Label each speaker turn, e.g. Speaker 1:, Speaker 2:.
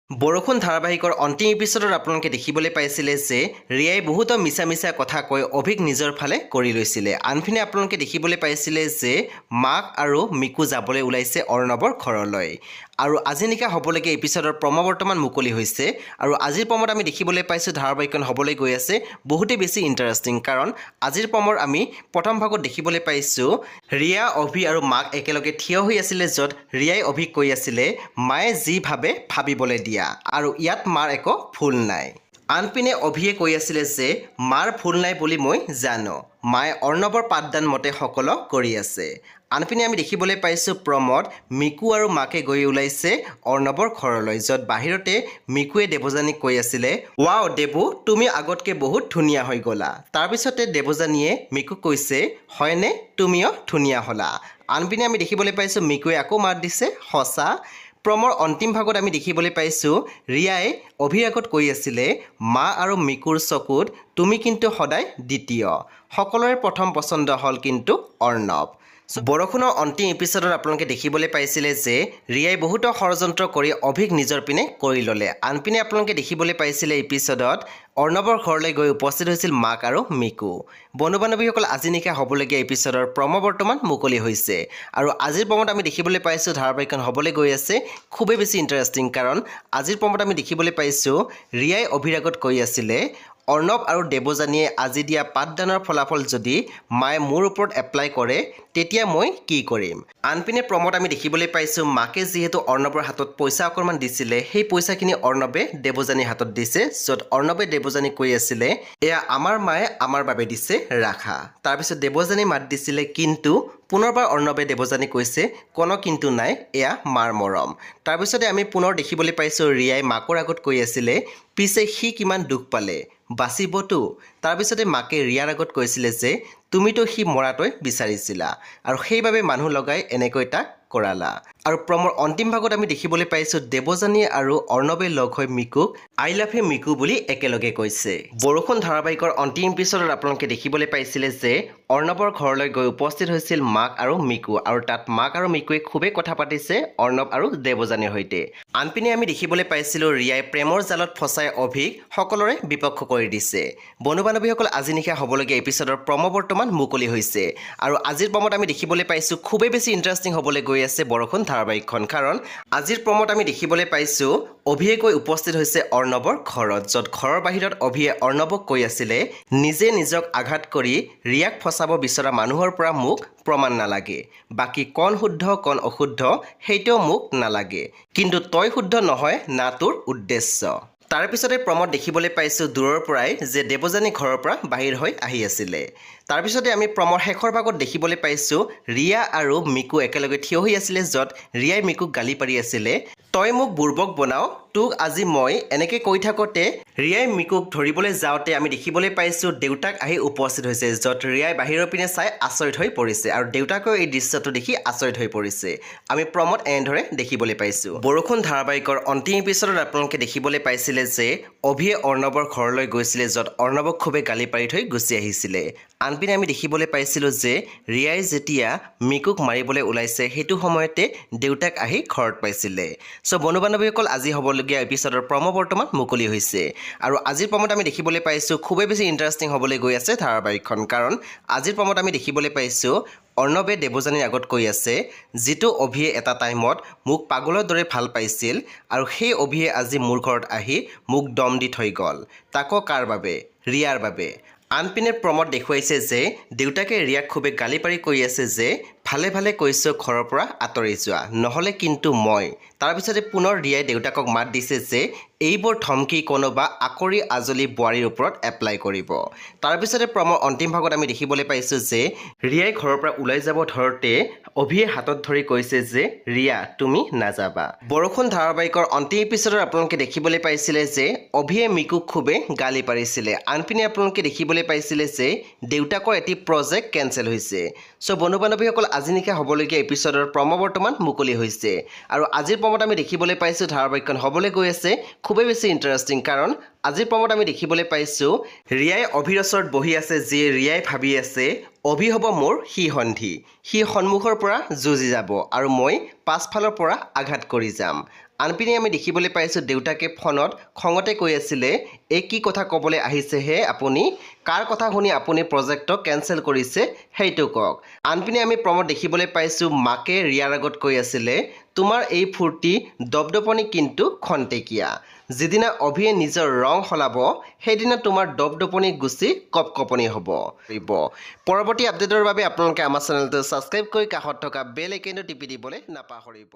Speaker 1: বৰষুণ ধাৰাবাহিকৰ অন্তিম এপিছডত আপোনালোকে দেখিবলৈ পাইছিলে যে ৰিয়াই বহুতো মিছা মিছা কথা কৈ অভিক নিজৰ ফালে কৰি লৈছিলে। আনপিনে আপোনালোকে দেখিবলৈ পাইছিলে যে মাক আৰু মিকু যাবলৈ ওলাইছে অৰ্ণৱৰ ঘৰলৈ। আৰু আজি নিশা হ'বলগীয়া এপিছডৰ প্ৰম বৰ্তমান মুকলি হৈছে আৰু আজিৰ প্ৰমত আমি দেখিবলৈ পাইছোঁ ধাৰাবাহিকখন হ'বলৈ গৈ আছে বহুতেই বেছি ইণ্টাৰেষ্টিং, কাৰণ আজিৰ প্ৰমৰ আমি প্ৰথম ভাগত দেখিবলৈ পাইছোঁ ৰিয়া, অভি আৰু মাক একেলগে থিয় হৈ আছিলে, য'ত ৰিয়াই অভিক কৈ আছিলে মায়ে যি ভাবে ভাবিবলৈ দিয়া আৰু ইয়াত মাৰ একো ভুল নাই। আনপিনে অভিয়ে কৈ আছিলে যে মাৰ ভুল নাই বুলি মই জানো, মায়ে অৰ্ণৱৰ পাঠদান মতে সকলো কৰি আছে। আনপিনে আমি দেখিবলৈ পাইছোঁ প্ৰমত মিকু আৰু মাকে গৈ ওলাইছে অৰ্ণৱৰ ঘৰলৈ, য'ত বাহিৰতে মিকুৱে দেৱযানীক কৈ আছিলে ৱাও দেৱু, তুমি আগতকৈ বহুত ধুনীয়া হৈ গ'লা। তাৰপিছতে দেৱযানীয়ে মিকুক কৈছে হয়নে, তুমিও ধুনীয়া হ'লা। আনপিনে আমি দেখিবলৈ পাইছোঁ মিকুৱে আকৌ মাত দিছে সঁচা। প্ৰমৰ অন্তিম ভাগত আমি দেখিবলৈ পাইছোঁ ৰিয়াই অভিৰ আগত কৈ আছিলে মা আৰু মিকুৰ চকুত তুমি কিন্তু সদায় দ্বিতীয়, সকলোৰে প্ৰথম পচন্দ হ'ল কিন্তু অৰ্ণৱ। বৰষুণৰ অন্তিম এপিছডত আপোনালোকে দেখিবলৈ পাইছিলে যে ৰিয়াই বহুতো ষড়যন্ত্ৰ কৰি অভিক নিজৰ পিনে কৰি ল'লে। আনপিনে আপোনালোকে দেখিবলৈ পাইছিলে এপিছডত অৰ্ণৱৰ ঘৰলৈ গৈ উপস্থিত হৈছিল মাক আৰু মিকু। বন্ধু বান্ধৱীসকল, আজি নিশা হ'বলগীয়া এপিছডৰ প্ৰম বৰ্তমান মুকলি হৈছে আৰু আজিৰ প্ৰমত আমি দেখিবলৈ পাইছোঁ ধাৰাবাহিকখন হ'বলৈ গৈ আছে খুবেই বেছি ইণ্টাৰেষ্টিং, কাৰণ আজিৰ প্ৰমত আমি দেখিবলৈ পাইছোঁ ৰিয়াই অভিৰ আগত কৈ আছিলে অৰ্ণৱ আৰু দেৱযানীয়ে আজি দিয়া পাঠদানৰ ফলাফল যদি মায়ে মোৰ ওপৰত এপ্লাই কৰে তেতিয়া মই কি কৰিম। আনপিনে প্ৰমত আমি দেখিবলৈ পাইছোঁ মাকে যিহেতু অৰ্ণৱৰ হাতত পইচা অকণমান দিছিলে, সেই পইচাখিনি অৰ্ণৱে দেৱযানীৰ হাতত দিছে, য'ত অৰ্ণৱে দেৱযানীক কৈ আছিলে এয়া আমাৰ মায়ে আমাৰ বাবে দিছে ৰাখা। তাৰপিছত দেৱযানী মাত দিছিলে কিন্তু পুনৰবাৰ অৰ্ণৱে দেৱযানীক কৈছে কোনো কিন্তু নাই, এয়া মাৰ মৰম। তাৰপিছতে আমি পুনৰ দেখিবলৈ পাইছোঁ ৰিয়াই মাকৰ আগত কৈ আছিলে পিছে সি কিমান দুখ পালে, বাচিবতো। তাৰপিছতে মাকে ৰিয়াৰ আগত কৈছিলে যে তুমিতো সি মৰাটোৱে বিচাৰিছিলা আৰু সেইবাবে মানুহ লগাই এনেকৈ তাক কৰালা। আৰু প্ৰমৰ অন্তিম ভাগত আমি দেখিবলৈ পাইছোঁ দেৱযানী আৰু অৰ্ণৱে লগ হৈ মিকুক I love you Miku বুলি একেলগে কৈছে। বৰষুণ ধাৰাবাহিকৰ অন্তিম এপিছডত আপোনালোকে দেখিবলৈ পাইছিলে যে অৰ্ণৱৰ ঘৰলৈ গৈ উপস্থিত হৈছিল মাক আৰু মিকু আৰু তাত মাক আৰু মিকুৱে খুবেই কথা পাতিছে অৰ্ণৱ আৰু দেৱযানীৰ সৈতে। আনপিনে আমি দেখিবলৈ পাইছিলোঁ ৰিয়াই প্ৰেমৰ জালত ফচাই অভিক সকলোৰে বিপক্ষ কৰি দিছে। বন্ধু বান্ধৱীসকল, আজি নিশা হ'বলগীয়া এপিছডৰ প্ৰম বৰ্তমান মুকলি হৈছে আৰু আজিৰ প্ৰমত আমি দেখিবলৈ পাইছোঁ খুবেই বেছি ইণ্টাৰেষ্টিং হ'বলৈ গৈ আছে বৰষুণ ধাৰাবাহিকখন, কাৰণ আজিৰ প্ৰমত আমি দেখিবলৈ পাইছোঁ অভিয়ে গৈ উপস্থিত হৈছে অৰ্ণৱৰ ঘৰত, য'ত ঘৰৰ বাহিৰত অভিয়ে অৰ্ণৱক কৈ আছিলে নিজে নিজক আঘাত কৰি ৰিয়াক ফচাব বিচৰা মানুহৰ পৰা মোক প্ৰমাণ নালাগে, বাকী কণ শুদ্ধ কণ অশুদ্ধ সেইটোও মোক নালাগে, কিন্তু তই শুদ্ধ নহয় না তোৰ উদ্দেশ্য। তাৰপিছতে প্ৰমত দেখিবলৈ পাইছোঁ দূৰৰ পৰাই যে দেৱযানী ঘৰৰ পৰা বাহিৰ হৈ আহি আছিলে। তাৰপিছতে আমি প্ৰমৰ শেষৰ ভাগত দেখিবলৈ পাইছোঁ ৰিয়া আৰু মিকু একেলগে থিয় হৈ আছিলে, য'ত ৰিয়াই মিকুক গালি পাৰি আছিলে তই মোক বুৰ্বক বনাও, তোক আজি মই এনেকৈ কৈ থাকোঁতে ৰিয়াই মিকুক ধৰিবলৈ যাওঁতে আমি দেখিবলৈ পাইছোঁ দেউতাক আহি উপস্থিত হৈছে, য'ত ৰিয়াই বাহিৰৰ পিনে চাই আচৰিত হৈ পৰিছে আৰু দেউতাকেও এই দৃশ্যটো দেখি আচৰিত হৈ পৰিছে। আমি প্ৰমত এনেদৰে দেখিবলৈ পাইছোঁ। বৰষুণ ধাৰাবাহিকৰ অন্তিম এপিছডত আপোনালোকে দেখিবলৈ পাইছিলে যে অভিয়ে অৰ্ণৱৰ ঘৰলৈ গৈছিলে, য'ত অৰ্ণৱক খুবেই গালি পাৰি থৈ গুচি আহিছিলে। আনপিনে আমি দেখিবলৈ পাইছিলোঁ যে ৰিয়াই যেতিয়া মিকুক মাৰিবলৈ ওলাইছে সেইটো সময়তে দেউতাক আহি ঘৰত পাইছিলে। চ' বন্ধু বান্ধৱীসকল, আজি হ'বলগীয়া এপিছডৰ প্ৰম বৰ্তমান মুকলি হৈছে আৰু আজিৰ প্ৰমত আমি দেখিবলৈ পাইছোঁ খুবেই বেছি ইণ্টাৰেষ্টিং হ'বলৈ গৈ আছে ধাৰাবাহিকখন, কাৰণ আজিৰ প্ৰমত আমি দেখিবলৈ পাইছোঁ অৰ্ণৱে দেৱযানীৰ আগত কৈ আছে যিটো অভিয়ে এটা টাইমত মোক পাগলৰ দৰে ভাল পাইছিল আৰু সেই অভিয়ে আজি মোৰ ঘৰত আহি মোক দম দি থৈ গ'ল, তাকো কাৰ বাবে, ৰিয়াৰ বাবে। আনপিনে প্ৰমত দেখুৱাইছে যে দেউতাকে ৰিয়াক খুবেই গালি পাৰি কৈ আছে যে ভালে ভালে কৈছোঁ ঘৰৰ পৰা আঁতৰি যোৱা, নহ'লে কিন্তু মই। তাৰপিছতে পুনৰ ৰিয়াই দেউতাকক মাত দিছে যে এইবোৰ ধমকি কোনোবা আকৰি আজলি বোৱাৰীৰ ওপৰত এপ্লাই কৰিব। তাৰপিছতে প্ৰমৰ অন্তিম ভাগত আমি দেখিবলৈ পাইছোঁ যে ৰিয়াই ঘৰৰ পৰা ওলাই যাব ধৰোঁতে অভিয়ে হাতত ধৰি কৈছে যে ৰিয়া তুমি নাযাবা। বৰষুণ ধাৰাবাহিকৰ অন্তিম এপিছডত আপোনালোকে দেখিবলৈ পাইছিলে যে অভিয়ে মিকুক খুবেই গালি পাৰিছিলে। আনপিনে আপোনালোকে দেখিবলৈ পাইছিলে যে দেউতাকৰ এটি প্ৰজেক্ট কেঞ্চেল হৈছে। চ' বন্ধু বান্ধৱীসকল, আজি নিশা হ'বলগীয়া এপিছডৰ প্ৰম বৰ্তমান মুকলি হৈছে আৰু আজিৰ প্ৰমত আমি দেখিবলৈ পাইছোঁ ধাৰাবাহিকখন হ'বলৈ গৈ আছে খুবেই বেছি ইণ্টাৰেষ্টিং, কাৰণ আজিৰ প্ৰমত আমি দেখিবলৈ পাইছোঁ ৰিয়াই অভিৰ ওচৰত বহি আছে, যি ৰিয়াই ভাবি আছে অভি হ'ব মোৰ সি সন্ধি, সি সন্মুখৰ পৰা যুঁজি যাব আৰু মই পাছফালৰ পৰা আঘাত কৰি যাম। আনপিনে আমি দেখিবলৈ পাইছোঁ দেউতাকে ফোনত খঙতে কৈ আছিলে, এই কি কথা ক'বলৈ আহিছেহে আপুনি, কাৰ কথা শুনি আপুনি প্ৰজেক্টটো কেঞ্চেল কৰিছে সেইটো কওক। আনপিনে আমি প্ৰমত দেখিবলৈ পাইছোঁ মাকে ৰিয়াৰ আগত কৈ আছিলে, তোমাৰ এই ফূৰ্তি দপদপনি কিন্তু খন্তেকীয়া, যিদিনা অভিয়ে নিজৰ ৰং সলাব সেইদিনা তোমাৰ দপদপনি গুচি কপকপনি হ'ব। পৰৱৰ্তী আপডেটৰ বাবে আপোনালোকে আমাৰ চেনেলটো ছাবস্ক্ৰাইব কৰি কাষত থকা বেল আইকনটো টিপি দিবলৈ নাপাহৰিব।